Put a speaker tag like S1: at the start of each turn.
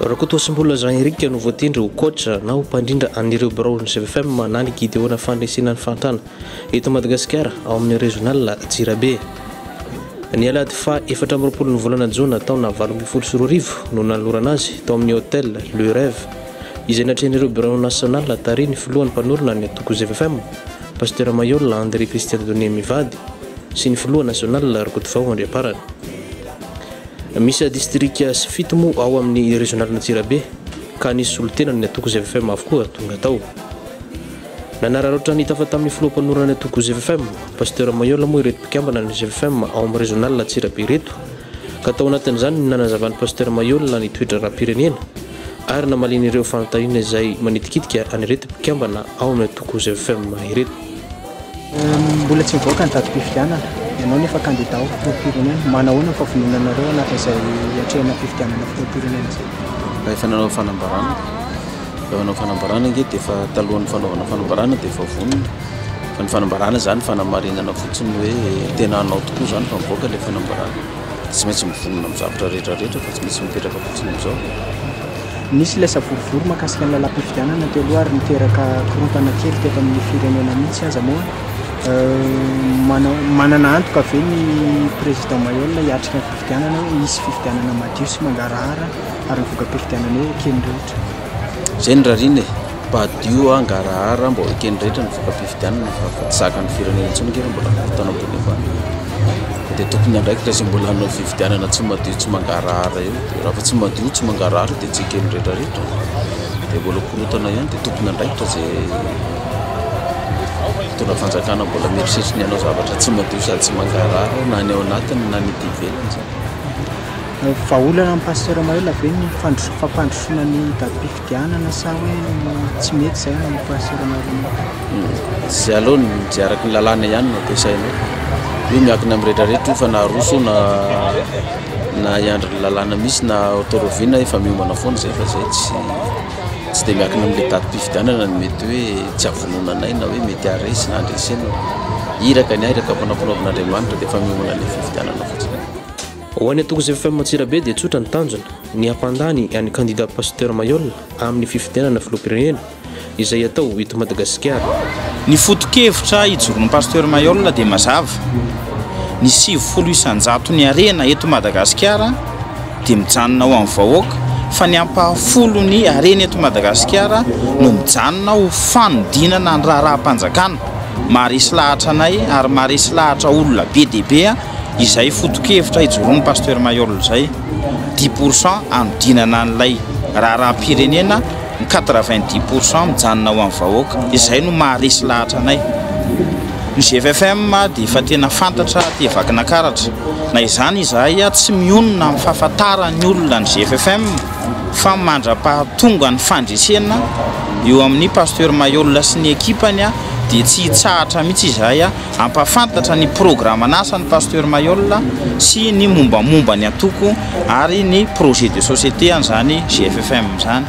S1: Rakotoasimbola Jean Eric no voatendry ho coach na ho mpandrindra an'ireo biraon'ny GFM na ny Gideona Fandresena ny Fahantrana eto Madagasikara ao amin'ny Régional Antsirabe. Ny alahady faha 24 ny volana jona taona 2018 no nanolorana azy tao amin'ny Hotel Le Rêve izay natrehin'ireo birao national tarihin'ny filohan'ny mpanorina ny antoko GFM, Pasteur Maihol André Christian Dieudonné mivady sy ny filoha national Rakotovao Andriamparany. Misy distrika fito moa ao amin'ny rezionalin'Antsirabe ka nisy solontenan'ny antoko GFM avokoa tonga tao. Nanararaotra nitafa tamin'ny filoha mpanorina ny antoko GFM, Pasteur Maihol moa ireto mpikambana ny GFM ao amin'ny rezionalina Antsirabe ireto ka tao anatin'izany ny nanazavan'ny Pasteur Maihol ny toe-draharaham-pirenena ary namaliany ireo fanontaniana izay manitikitika an'ireto mpikambana ao amin'ny antoko GFM ireto.
S2: Mbola tsy nivoaka ny datim-pifidianana, ianao nefa kandida ho filoham-pirenena. Manahoana ny fahavononanareo anatin'izay hiatrehana fifidianana filoham-pirenena izay?
S3: Efa nanao fanambarana, efa nanao fanambarana ange dia efa talohan'ny fanaovana fanambarana dia efa vonona. Fa ny fanambarana izany fanamarinana fotsiny hoe tena hanao tokoa izany fa mivoaka ilay fanambarana. Tsy maintsy mivonona amin'ny zavatra rehetra rehetra fa tsy maintsy mipetraka fotsiny amin'izao.
S2: Nisy ilay savorovoro mahakasika ny lalam-pifidianana teo aloha ary niteraka korontana kely teto amin'ny firenena mihitsy aza moa. Manana antoka ve ny Président Maihol hiatrika ny fifidianana hoe hisy fifidianana madio sy mangarahara ary ny voka-pifidianana eo eken'ny rehetra?
S3: Izay no rariny e! Mpadio, hangarahara, mba ho eken'ny rehetra ny voka-pifidianana fa fa tsy zakan'ny firenena intsony ange raha mbola korontana ambony ambany. Dia tompon'andraikitra izay mbola hanao fifidianana tsy madio tsy mangarahara eo. Dia raha fa tsy madio tsy mangarahara dia tsy eken'ny rehetra rehetra. Dia mbola korontana ihany dia tompon'andraikitra izay mpitondra fanjakana mbola mieritreritra ny hanao zavatra tsy madio sady tsy mangarahara na ny ao anatiny na ny ety ivelany izany.
S2: Vahaolana amin'ny Pasteur Maheul ve ny fampandrosoana ny datim-pifidianana sa hoe tsy mety izay amin'ny Pasteur Maheul?
S3: Izay aloha ny izay araka ny lalàna ihany no ampiasainay. Io miankina amin'ny rehetrarehetra io fa na aroso na na hiandry ny lalàna misy na atao rahoviana efa miomana foana izay fa izay tsy tsy dia miankina amin'ilay datim-pifidianana no mety hoe tsy hahavonona anay na hoe mety haharesy na handresena. Iraka ny ahy, iraka ampanampanaovin'Andriamanitra dia efa miomana ilay fifidianana fotsiny.
S1: Ho an'ny antoko GFM Antsirabe dia tsotra ny tanjona, ny hampandany an'ny kandida Pasteur Maihol amin'ny fifidianana filoham-pirenena izay hatao eto Madagasikara.
S4: Ny foto-kevitra ijoroan'ny Pasteur Maihol dia mazava, ny 90 isan-jaton'ny harena eto Madagasikara dia mijanona ho an'ny vahoaka fa ny ampahafolon'ny harena eto Madagasikara no mijanona ho fanodinana ny raharaham-panjakana. Maharesy lahatra anay ary maharesy lahatra olona be dia be Izay foto-kevitra ijoroan'ny Pasteur Maihol izay, dix pour cent hanodinana an'ilay raharaham-pirenena, ny quatre-vingt-dix pour cent mijanona ho an'ny vahoaka. Izay no maharesy lahatra anay. Ny GFFM dia efa tena fantatra aty Vakinakaratra. Na izany izahay tsy mionona amin'ny fahafantaran'ny olona ny GFFM fa mandra-pahatonga ny fandresena eo amin'ny Pasteur Maihol sy ny ekipany dia tsy hitsahatra mihitsy izahay Hampahafantatra ny programan'asan'ny Pasteur Maihol sy ny mombamomba ny antoko ary ny projet de société an'izany GFFM izany.